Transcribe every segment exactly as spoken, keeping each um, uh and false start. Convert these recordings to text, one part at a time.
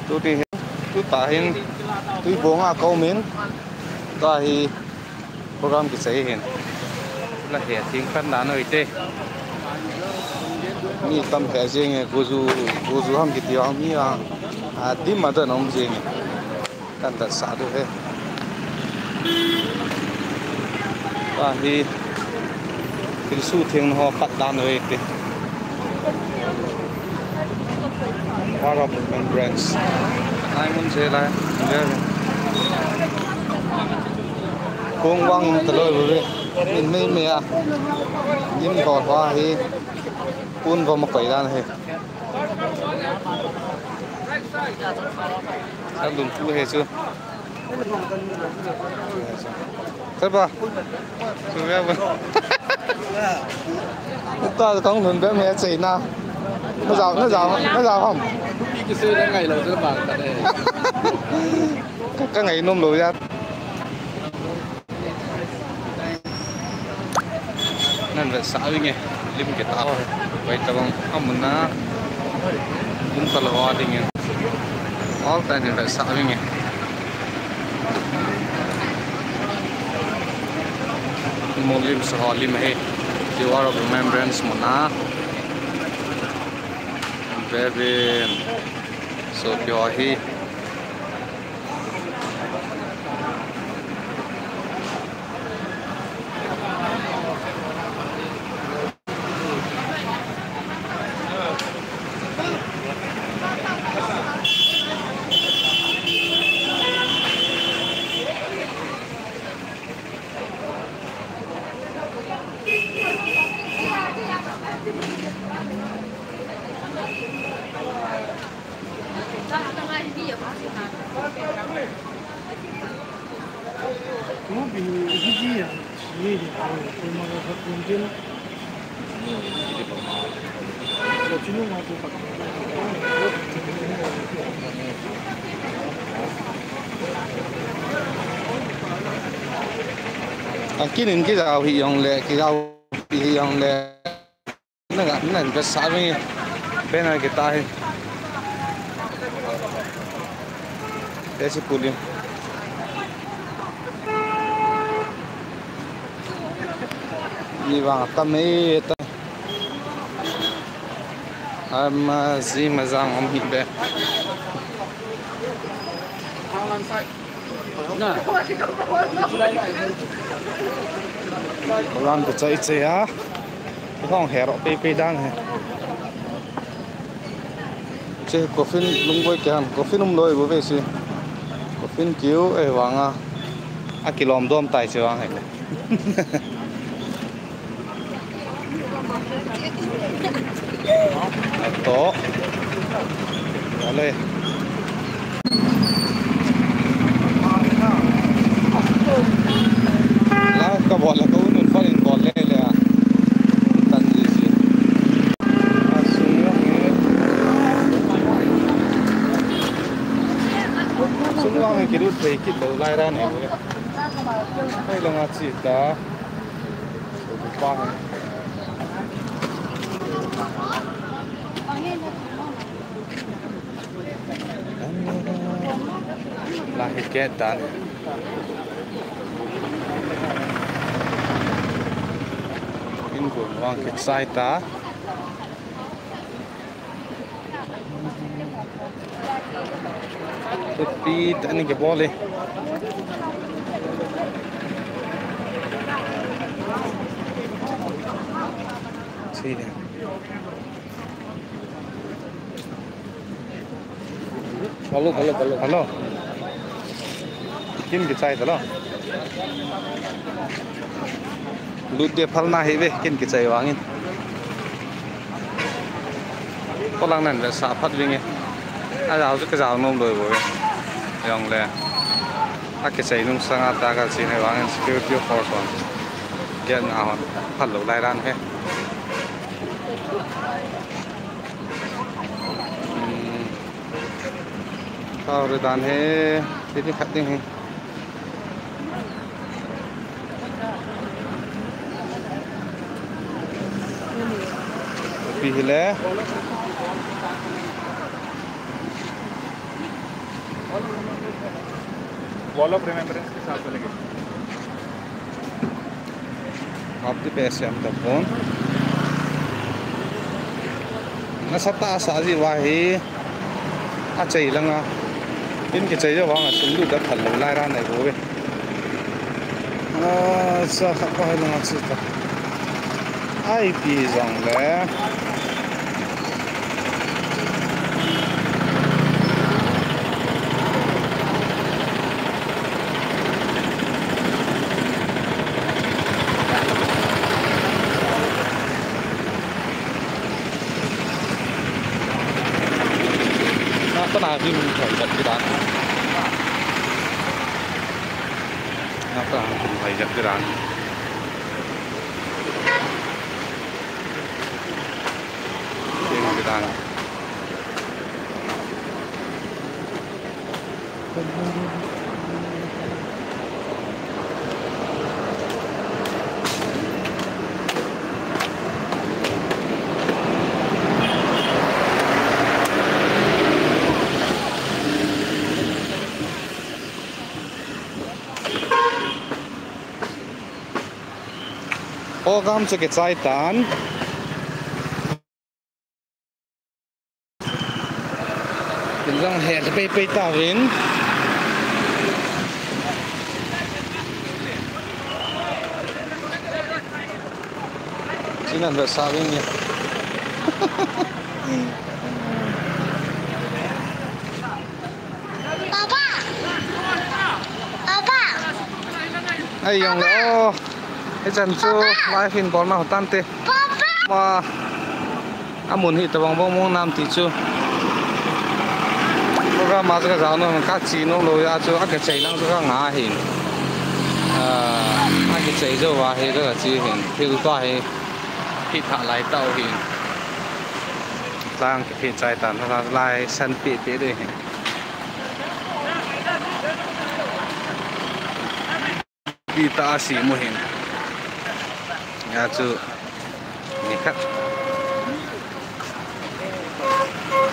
Tuti hin, tuta hin, tui bonga ka um in, tua hi program kisei hin. La he thing khan dan oi te. Mi tam he jing e, guzu, guzu ham kiti ang mi ang. A, dim a dan um jing e. Kan dan sa du he. Tua hi thilsu theng ho pat dan ve te. War of Remembrance. Nai mun se lai. Kong wang ta loi ve. Min mei mei a. Lim ko wa hi. Pun ko ma koi dan he. Sa lum pu he chu. Sir ba. Sir ba. Ta kong lun be me chei na. Na jao, na jao, na jao ham. Ki se na ngai lo sir ba ta de. Ka, ka ngai nom lo ya. Nan vetsah vinge, lim kita ho. Vai tabang amun a, lim talo a dingin. All time nan vetsah vinge. Mun lim sa ho lim he. War of Remembrance mun a. Very so pure he. Akin in kijao hi jong le, kijao hi jong le. Na, na, na, sa mi. Banner kita hi. Esi pulim. Ni vang tam e ta. Ama zi ma jang om hi be. Ram tu chai chai a. Hong hero pe pe dan he. Che coffin lung boi kyan, coffin um loi bo ve si. Coffin kiu e vanga. A kilom dom tai che vang he. To. Ale. La ka bol la ka un un fa in bol le le a. Tan ji si. A sung yo he. Sung wa he ki lut pe ki lo lai ra ne. Hai la nga chi ta. Lah hiket dan. In gun wang kit sai ta. Tupi tani ke bole. Hello, hello, hello. Hello. Kin kichai talo. Lut de phalna hi ve, kin kichai vangin. Kolang nan ve sa phat vinge. A jao chu ka jao nom loi bo ve. Jong le. A kichai nung sanga ta ka chin he vangin security force hon. Gate na hon phal lou lai dan he. Hmm. Kau re dan he. Tini khat ding he. Pi hile. Wall of Remembrance ke saath chalenge. Aap to paise hum to phone. Nasatah a sa ji uva hi. Achei langa. In kichei jou vanga sunglut a phalou lai ra nai bou ve. Acha, khat pa hai langa chu ta. Ai pi jong le. Nata na vim thoi jat kidan. Nata na vim thoi jat kidan. Vim kidan. Program chu kichai tan. Tin jong he pei pei tauvin. China ve sa vin ni. Papa. Papa. Ai jong le o. Hichan chu live in bolna ho tante. Papa. Ma. Amun hi tabang bang mong nam ti chu. Program a chu ka jao nom, ka che nom lou a chu, a kichei lang chu ka nga hin. Ah, a kichei jou a hi ka che hin. Thil tua hi. Hi tha lai tau hin. Tlang kithi chai tan, lai san pi pi de hin. Pi ta a si mu hin. Ya chu ni khat.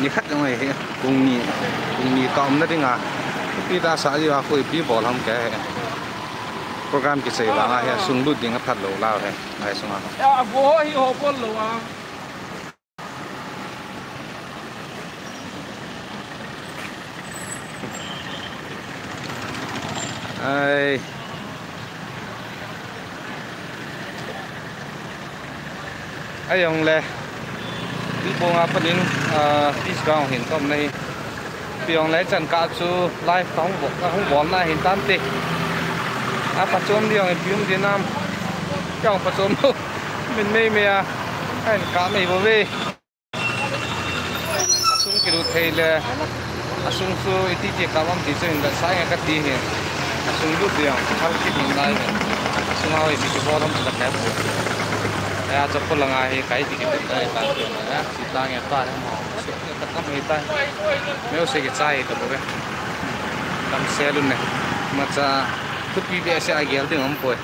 Ni khat jong ahi, pung ni, pung ni ka umna dinga. Pi ta sa ji a koi pi bol ham ke. Program kichai vang ahi, sunglut ding a phat lou lau he. Ngai sunga. Ya, a go hi ho bol lou a. Ai. Ai jong le. Pi bong a panin, ah, Peace Ground hin tom nei. Pi jong le chan ka chu live ka hung bol, ka hung bol na hin tante. A pachom di jong pi um di nam. Jong pachom. Min mei mei a. Ai ka mei bo ve. Asung kilut thei le, asung chu iti ti ka bang ti chu in da sai nga ka ti hi. Asung lut diang, thal kit in lai le. Asung a iti ti bol ham ka te. Ya, chapo langa hi kai ti kit in lai ta. Ya, si ta nge ta he mo. Si ka tam hi ta. Meu se ke chai ta bo ke. Tam se lun ne. Ma cha, tu pi be se a gel ding am poi.